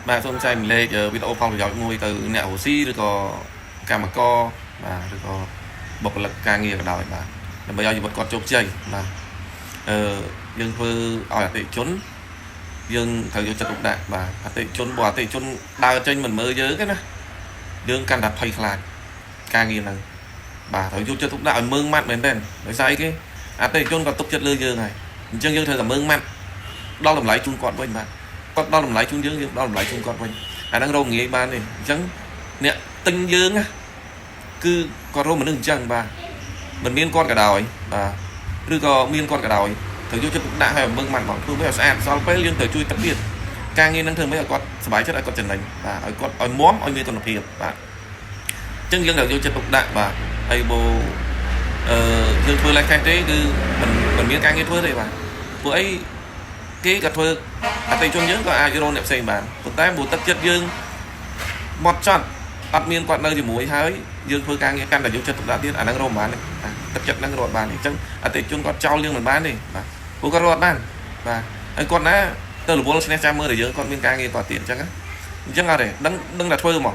បាទសូមចែករំលែកវីដេអូផលប្រយោជន៍មួយទៅអ្នករស់ស៊ីឬក៏កម្មករបាទឬក៏បុគ្គលិកការងារក៏ដោយបាទដើម្បីឲ្យជីវិតគាត់ជោគជ័យបាទអឺយើងធ្វើឲ្យអតិថិជនយើងត្រូវយកចិត្តទុកដាក់បាទអតិថិជនបើអតិថិជនដើរចេញមិនមើលយើងទេណាយើងកាន់តែភ័យខ្លាចការងារហ្នឹងបាទត្រូវយកចិត្តទុកដាក់ឲ្យមើងម៉ាត់មែនទែនដោយសារអីគេអតិថិជនក៏ទុកចិត្តលើយើងហើយអញ្ចឹងយើងត្រូវតែមើងម៉ាត់ដល់តម្លៃជូនគាត់វិញបាទគាត់ដល់តម្លៃជូនយើងយើងដល់តម្លៃជូនគាត់វិញអាហ្នឹងរកងាយបានទេអញ្ចឹងអ្នកទិញយើងណាគឺគាត់រកមនុស្សអញ្ចឹងបាទមិនមានគាត់ក៏ដោយបាទឬក៏មានគាត់ក៏ដោយត្រូវយកចិត្តទុកដាក់ឲ្យមើងម៉ាត់ហ្មងធ្វើមិនឲ្យស្អាតសល់ពេលយើងត្រូវជួយទឹកទៀតការងារហ្នឹងធ្វើមិនឲ្យគាត់សប្បាយចិត្តឲ្យគាត់ចំណេញបាទឲ្យគាត់ឲ្យមមឲ្យមានគុណភាពបាទអញ្ចឹងយើងត្រូវយកចិត្តទុកដាក់បាទហើយបើអឺយើងធ្វើលេខខេះទេគឺមិនមានការងារធ្វើទេបាទពួកអីគេក៏ធ្វើអតិថិជនយើងក៏អាចរកអ្នកផ្សេងបានប៉ុន្តែបើទឹកចិត្តយើងមកចត់អត់មានគាត់នៅជាមួយហើយយើងធ្វើការងារកាន់តែយកចិត្តទុកដាក់ទៀតអាហ្នឹងរកមិនបានទេបាទទឹកចិត្តហ្នឹងរកបានទេអញ្ចឹងអតិថិជនគាត់ចោលយើងមិនបានទេបាទព្រោះគាត់រកបានបាទហើយគាត់ណាទៅរវល់ឈ្នះចាំមើលតែយើងគាត់មានការងារគាត់ទៀតអញ្ចឹងណាអញ្ចឹងអត់ទេដឹងដឹងតែធ្វើហ្មង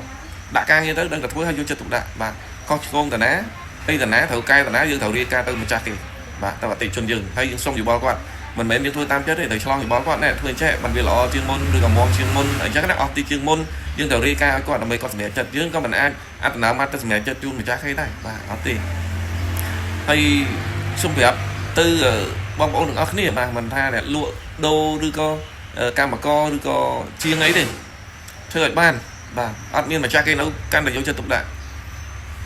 ដាក់ការងារទៅដឹងតែធ្វើហើយយកចិត្តទុកដាក់បាទខុសឆ្គងតាណាអីតាណាត្រូវកែតាណាយើងត្រូវរៀបការទៅម្ចាស់គេបាទទៅអតិថិជនយើងហើយយើងសុំយោបល់គាត់មិនមែនយើងធ្វើតាមចិត្តទេត្រូវឆ្លងយោបល់គាត់ណែធ្វើអញ្ចេះបានវាល្អជាងមុនឬក៏មមជាងមុនអញ្ចឹងណាអស់ទីជាងមុនយើងត្រូវរៀបការឲ្យគាត់ដើម្បីគាត់សម្រេចចិត្តយើងក៏មិនអាចអត្តនោម័តទៅសម្រេចចិត្តជូនម្ចាស់គេដែរបាទអត់ទេហើយសូមប្រាប់ទៅបងប្អូនទាំងអស់គ្នាបាទមិនថាអ្នកលក់ដូរឬក៏កម្មករឬក៏ជាងអីទេធ្វើឲ្យបានបាទអត់មានម្ចាស់គេនៅកាន់តែយកចិត្តទុកដាក់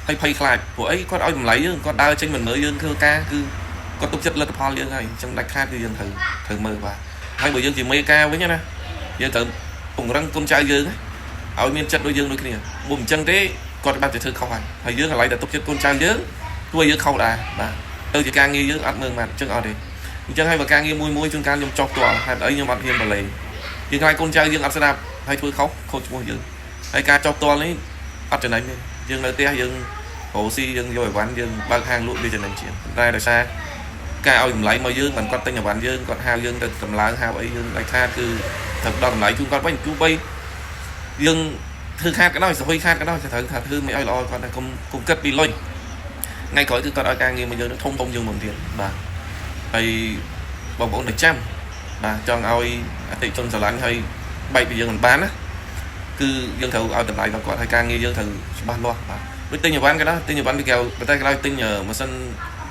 ហើយភ័យខ្លាចព្រោះអីគាត់ឲ្យតម្លៃយើងគាត់ដើរចេញមិនមើលយើងធ្វើការគឺគាត់ទុកចិត្តលទ្ធផលយើងហើយអញ្ចឹងដាច់ខាតគឺយើងត្រូវត្រូវមើលបាទហើយបើយើងជាមេការវិញណាយើងត្រូវពង្រឹងគុណចៅយើងឲ្យមានចិត្តដូចយើងដូចគ្នាបើមិនអញ្ចឹងទេគាត់បាត់จะធ្វើខុសហើយហើយយើងកន្លែងតែទុកចិត្តគុណចៅយើងធ្វើឲ្យយើងខុសដែរបាទទៅជាការងារយើងអត់មើងម៉ាត់អញ្ចឹងអត់ទេអញ្ចឹងហើយបើការងារមួយមួយជួនកាលខ្ញុំចោះផ្ទាល់ហេតុអីខ្ញុំអត់ហ៊ានបលេយើងខ្លាចកូនចៅយើងអត់ស្ដាប់ហើយធ្វើខុសខូចឈ្មោះយើងហើយការចោះផ្ទាល់នេះអត់ចំណេញទេយើងនៅផ្ទះយើងរកស៊ីយើងយកអីវ៉ាន់យើងបើកហាងលក់វាចំណេញជាងតែដោយសារការឲ្យតម្លៃមកយើងមិនគាត់ទិញអីវ៉ាន់យើងគាត់ហៅយើងទៅតម្លើងហៅអីយើងដាច់ខាតគឺត្រូវដល់តម្លៃជូនគាត់វិញទោះបីយើងធ្វើខាតក៏ដោយសហុយខាតក៏ដោយត្រូវថាធ្វើមិនឲ្យល្អគាត់តែកុំកុំគិតពីលុយថ្ងៃក្រោយគឺគាត់ឲ្យការងារមកយើងនឹងធំធំជាងមុនទៀតបាទហើយបងប្អូនទៅចាំបាទចង់ឲ្យអតិថិជនស្រឡាញ់ហើយបែកពីយើងមិនបានណាគឺយើងត្រូវឲ្យតម្លៃដល់គាត់ហើយការងារយើងត្រូវច្បាស់លាស់បាទដូចទិញអីវ៉ាន់ក៏ដោយទិញអីវ៉ាន់ពីក្រៅប្រទេសក៏ដោយទិញម៉ាស៊ីន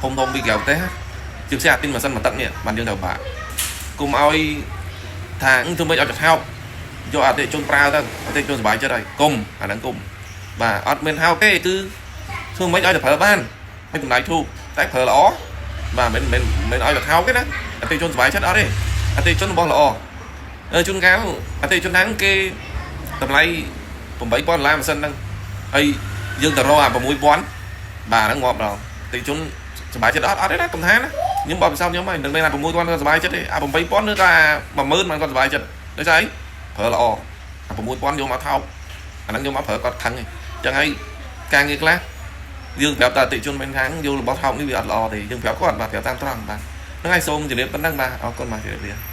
ធំធំពីក្រៅប្រទេសជាពិសេសអាទិញម៉ាស៊ីនមួយទឹកនេះបានយើងត្រូវបាក់កុំឲ្យថាធ្វើម៉េចឲ្យកថោកយកអតិថិជនប្រើទៅអតិថិជនសប្បាយចិត្តហើយកុំអាហ្នឹងកុំបាទអត់មានហៅទេគឺធ្វើម៉េចឲ្យតែប្រើបានហើយតម្លៃធូរតែប្រើល្អបាទមិនមិនមិនឲ្យតែថោកទេណាអតិថិជនសប្បាយចិត្តអត់ទេអតិថិជនរបស់ល្អជួនកាលអតិថិជនហ្នឹងគេតម្លៃ8000ដុល្លារម៉ាស៊ីនហ្នឹងហើយយើងទៅរកអា6000បាទហ្នឹងងាប់ដល់អតិថិជនសប្បាយចិត្តអត់អត់ទេណាកំថាណាខ្ញុំបបពិសោធន៍ខ្ញុំហើយមិនដឹងថា6000គាត់សប្បាយចិត្តទេអា8000ឬក៏អា10000បានគាត់សប្បាយចិត្តដោយសារអីប្រើល្អអា6000យកមកថោកអាហ្នឹងយកមកប្រើគាត់ខឹងឯងអញ្ចឹងហើយការងារខ្លះយើងប្រាប់តែអតិថិជនមិនខាងយករបស់ថោកនេះវាអត់ល្អទេយើងប្រាប់គាត់បាទប្រាប់តាមត្រង់បាទហ្នឹងហើយសូមជម្រាបប៉ុណ្ណឹងបាទអរគុណបាទជម្រាបលា។